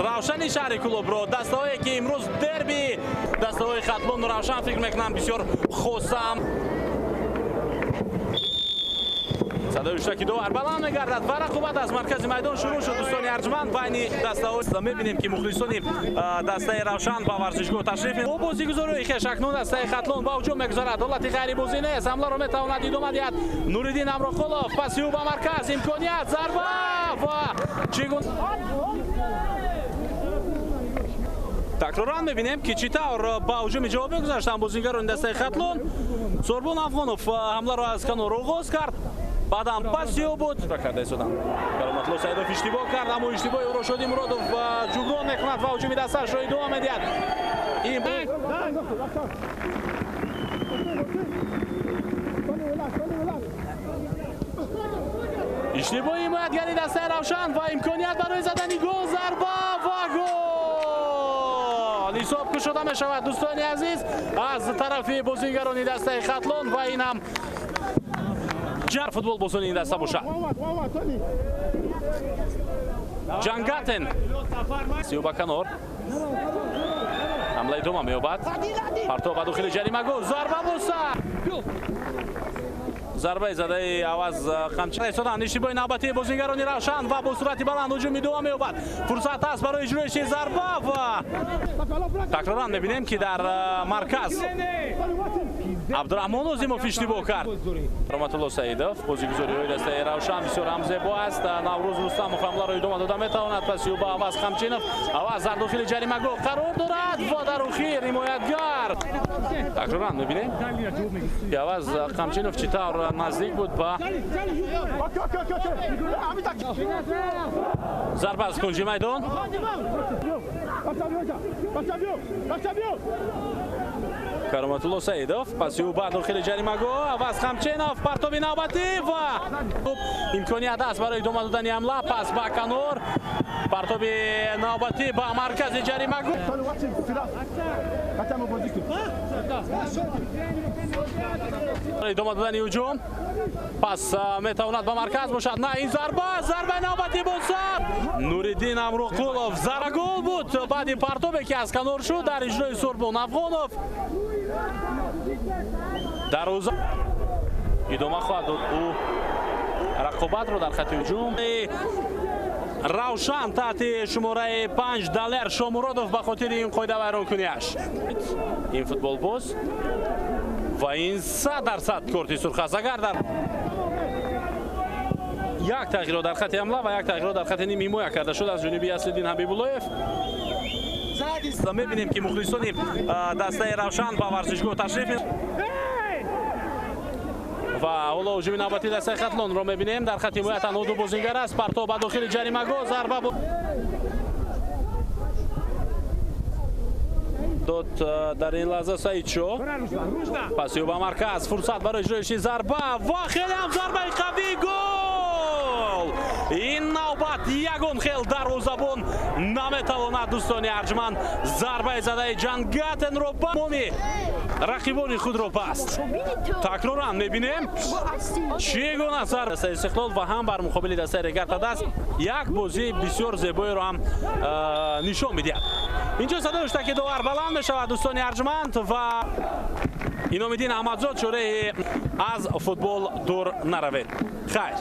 Равшани шаҳри Кӯлобро, дастаҳое ки имрӯз дерби дастаҳои Хатлону Равшан, фикр мекунам, бисёр хосам. Садои ҳуштаки довар баланд мегардад ва рақобат аз маркази майдон шурӯъ шуд. Дӯстони арҷманд, байни дастаҳо мебинем, ки мухлисони дастаи Равшан ба варзишгоҳ ташриф бо бозигузорои хеш. Акнун дастаи Хатлон ба ҳуҷум мегузарад. Ҳолати ғайрибозӣ нест, ҳамларо метавонад идома диҳад Нуриддин Амроқулов. Паси ӯ ба марказ, имконият, зарба ва чӣ гуна такроран мебинем, ки чӣ тавр ба ҳуҷуми ҷавобӣ гузаштанд бозигарони дастаи Хатлон. Сорбон Афғонов ҳамларо аз канор оғоз кард, баъдан паси ӯ буд карда истоданд. Кароматлло Саидов иштибоҳ кард, аммо иштибоҳи ӯро Шоди Муродов ҷуброн мекунад ва ҳуҷуми дастаашро идома медиҳад. Иштибоҳи ҳимоятгари дастаи Равшан ва имконият барои задани гол, зарба ва гол! Ҳисоб кушода мешавад, дӯстони азиз, аз тарафи бозигарони дастаи Хатлон ва ин ҳам ҷар футболбозони ин даста бошад. Ҷангатен сиё ба канор, ҳамла идома меёбад, партов ба дохили ҷаримагоҳ, зарба боса, зарбаи задаи Аваз Қамчина истодан. Иштибоҳи навбатии бозигарони Равшан ва бо суръати баланд ҳуҷум идома меёбад. Фурсат аст барои иҷроиши зарба ва такроран мебинем, ки дар марказ Абдураҳмон Озимов иштибоҳ кард. Раҳматулло Саидов, бозигузориҳои дастаи Равшан бисёр ҳам зебо аст. Наврӯз Рустамов ҳамларо идома дода метавонад. Паси ӯ ба Аваз Қамчинов. Аваз дар дохили ҷаримагоҳ қарор дорад ва дар охир ҳимоятгар. Такроран мебинем, ки Аваз Қамчинов чӣ тавр наздик буд ба зарба аз кунҷи майдон. Кароматулло Саидов, паси ӯ ба дохили ҷаримагоҳ, Аваз Қамчинов, партоби навбатӣ ва имконият аст барои идома додани ҳамла. Пас ба канор, партоби навбатӣ ба маркази ҷаримагоҳ. Идома додани ҳуҷум, пас метавонад ба марказ бошад. На, ин зарба, зарбаи навбатӣ боса. Нуриддин Амроқулов, зарба гол буд баъди партобе, ки аз канор шуд дар иҷрои Сурбон Афғонов. Дарвоза идома хоҳад дод ӯ рақобатро дар хати ҳуҷум. Равшан таҳти шумораи 5 Далер Шомуродов ба хотири ин қоида вайронкуниаш. Ин футболбоз ва ин 100% корти сурх аст. Агар дар як тағйирот дар хати ҳамла ва як тағйирот дар хати ним ҳимоя карда шуд аз ҷониби Аслиддин Ҳабибуллоев. Мебинем, ки мухлисони дастаи Равшан ба варзишгоҳ ташриф ва ҳоло ҳуҷуми навбатии дастаи Хатлонро мебинем. Дар хати ҳимоя танҳо ду бозингар аст. Партов ба дохили ҷаримагоҳ, зарба дод дар ин лаҳза Саидшо. Паси ӯ ба марказ, фурсат барои иҷроиши зарба ва хеле ҳам зарбаи қавӣ, гол! Ин навбат ягон хел дарвозабон наметавонад, дӯстони арҷманд, зарбаи задаи Ҷангатенро ба моми рақибони худро баст. Такроран мебинем, чӣ гуна зарба дастаи Истиқлол ва ҳам бар муқобили дастаи Регар-ТадАЗ як бозии бисёр зебоеро ҳам нишон медиҳад. Инҷо садои ҳуштаки довар баланд мешавад, дӯстони арҷманд, ва Иномиддин Аҳмадзод чораи аз футбол дур наравед. Хайр.